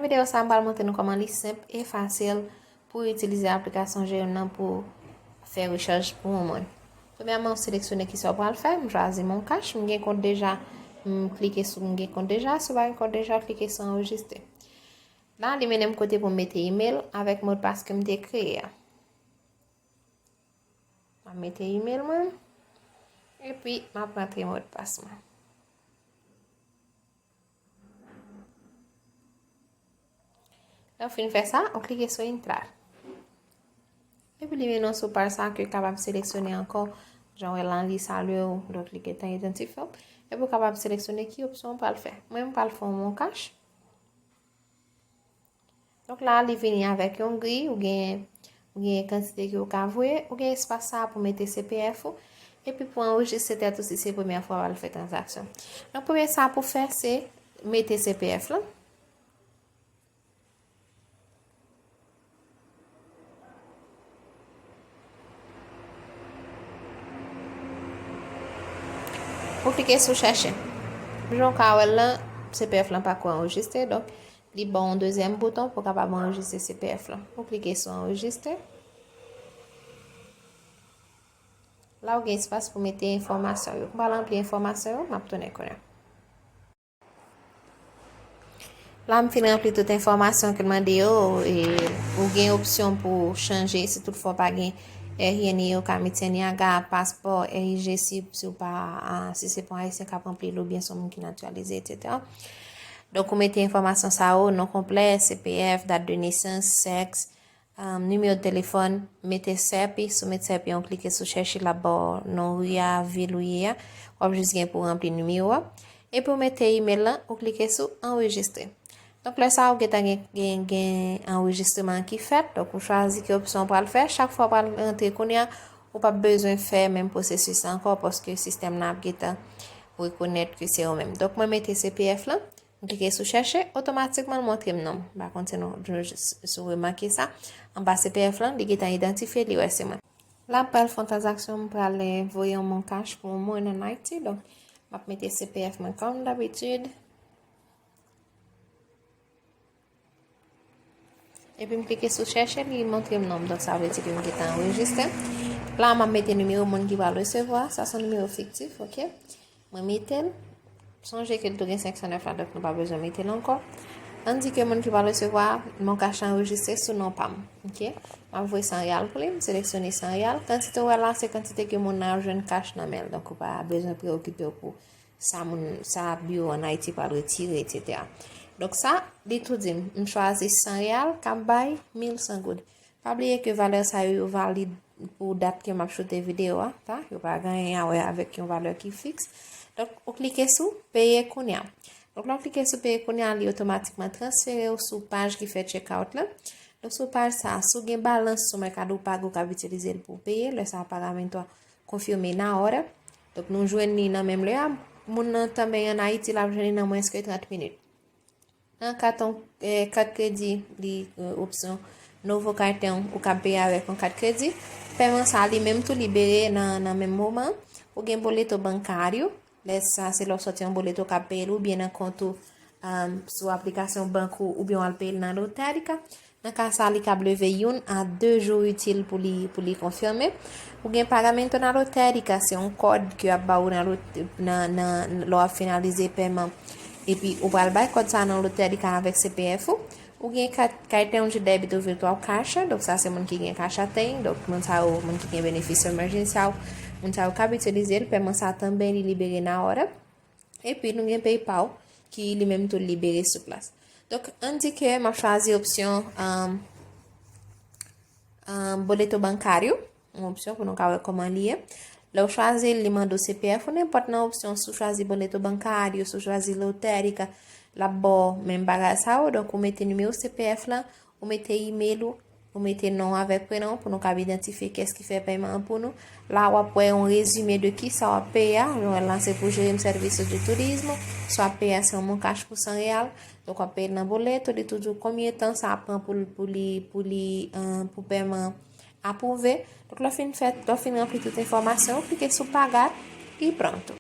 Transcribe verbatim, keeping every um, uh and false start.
Videyo sa a, m pral montre nou kòman li senp e fasil pou w itilize aplikasyon Gem nan pou fè rechaj pou yon moun. Premyèman, w seleksyone kisa w pral fè. M chwazi MonCash. M gen kont deja, m klike sou m gen kont deja. Si w pa gen kont deja, w klike sou anrejistre. La, li mennen m kote pou m mete imèl avèk modpas ke m te kreye a. M ap mete imèl mwen. Epi, m ap rantre modpas mwen. Lè w fin fè sa, ou klike sou Entrar. Epi li mennen w sou paj sa ke w kapab seleksyone ankò. Jan w wè la, li salye w, donk li gentan idantifye w. Epi w kapab seleksyone ki opsyon w pral fè. Mwen, m pral fè yon MonCash. Donk la, li vini avèk yon gri, ou gen, ou gen kantite ke ou ka voye, ou gen espas sa a pou mete C P F ou, epi pou anrejistre tèt ou si se premyè fwa w al fè tranzaksyon. Donk, premye sa pou fè, se mete C P F lan. Ou klike sou chèche. Jan w ka wè l lan, C P F lan pako anrejistre, donk li ba w yon dezyèm bouton pou w kapab anrejistre C P F lan. Ou klike sou anrejistre. La, ou gen espas pou mete enfòmasyon yo. M pral ranpli enfòmasyon yo, m ap tounen kounye a. La, m fin ranpli tout enfòmasyon ke l mande yo. E, ou gen opsyon pou w chanje si toutfwa w pa gen R I N, ou ka mete Niaga, paspò, R I G si, si w pa, a, si se pa yon Ayisyen k ap ranpli l oubyen se yon moun ki natiralize, etsetera. Donk, ou mete enfòmasyon sa yo, non konplè, C P F, dat de nesans, sèks, um, nimewo telefòn, mete sèpi, si w met sèpi an, w klike sou chèche, l ap ba w non ri a, vil ou ye a, w ap jis gen pou w ranpli nimewo a. Epi w mete imèl lan, ou klike sou anrejistre. Donk, lè sa a, ou gentan gen, gen, gen anrejistreman ki fèt. Donk, ou chwazi ki opsyon w pral fè. Chak fwa w pral rantre kounye a, ou p ap bezwen fè menm pwosesis la ankò, paske sistèm nan ap gentan rekonèt ke se ou menm. Donk, mwen mete C P F lan, m klike sou chèche, otomatikman l montre m non m. M pa konn si nou, nou, si w remake sa. Anba C P F lan, li gentan idantifye, li wè se mwen. La, m pral fè yon tranzaksyon, m pral, eh, voye yon MonCash pou yon moun ann Ayiti. Donk, m ap mete C P F mwen kòm dabitid. Epi m klike sou chèche, li montre m non m. Donk, sa vle di ke m gentan anrejistre. La, m ap mete nimewo moun ki pral resevwa. Sa se yon nimewo fiktif, oke? Mwen mete l. Sonje ke l tou gen senk san nèf la, donk nou pa bezwen mete l ankò. Ann di ke moun ki pral resevwa, MonCash lan anrejistre sou non pa m, oke? M ap voye san reyal pou li, m seleksyone san reyal. Kantite w wè la, se kantite ke moun nan ap jwenn cash nan men l. Donk, ou pa bezwen preokipe w pou sa moun, sa biwo ann Ayiti pral retire, etsetera. Donk sa, li tou di m, m chwazi san reyal k ap bay mil san goud. Pa bliye ke valè sa yo, yo valid pou dat ke m ap choute videyo a, ta? Yo pa gen anyen a wè avèk yon valè ki fiks. Donk, ou klike sou peye kounye a. Donk, lè w klike sou peye kounye a, li otomatikman transfere w sou paj ki fè checkout la. Donk, sou paj sa a, si w gen balans sou Mercado Pago, w kab itilize l pou w peye. Lè sa a, pagamento a konfime na ora. Donk, nou jwenn li nan menm lè a. Moun nan tanmen ann Ayiti, l ap jwenn li nan mwens ke trant minit. Nan kat, eh, kat kredi, li, eh, opsyon Novo Cartão, ou kab peye avèk yon kat kredi. Pèman sa, li menm tou, libere nan, nan menm moman. Ou gen boleto bancário. Lè sa, se lè w sòti yon boleto, ou kab peye l oubyen nan kont ou, um, sou aplikasyon bank ou, oubyen w al peye l nan lotérica. Nan ka sa, li kab leve youn a de jou itil pou li, pou li konfime. Ou gen pagamento na lotérica, se yon kòd ke y ap ba ou nan lot-, nan, nan, lè w ap finalize pèman. Epi, ou pral bay kòd sa nan lotérica avèk C P F ou. Ou gen kat, cartão de débito virtual Caixa, donk sa se moun ki gen Caixa Tem, donk moun sa yo, moun ki gen benefis emergencial, moun sa yo kab itilize l, pèman sa tanben li libere na ora. Epi nou gen PayPal, ki li menm tou libere sou plas. Donk, ann di ke m ap chwazi opsyon, um, um, boleto bancário, yon opsyon pou nou ka wè kòman li ye. Lè w chwazi l, li mande w C P F ou nenpòt nan opsyon, si w chwazi boleto bancário, si w chwazi lotérica, l ap ba w menm bagay sa yo. Donk, ou mete nimewo C P F lan, ou mete imèl ou, ou mete non avèk prenon pou nou kab idantifye kiyès ki fè pèman an pou nou. La, w ap wè yon rezime de kisa w ap peye a. Jan w wè l lan, se pou Gem Serviço de Turismo. Sa w ap peye a, se yon MonCash pou san reyal. Donk, w ap peye l nan boleto, li tou di w konbyen tan sa ap pran pou l, pou li, pou li, eh, pou pèman apwouve. Donk, lè w fin fè, lè w fin ranpli tout enfòmasyon, ou klike sou Pagar e pronto.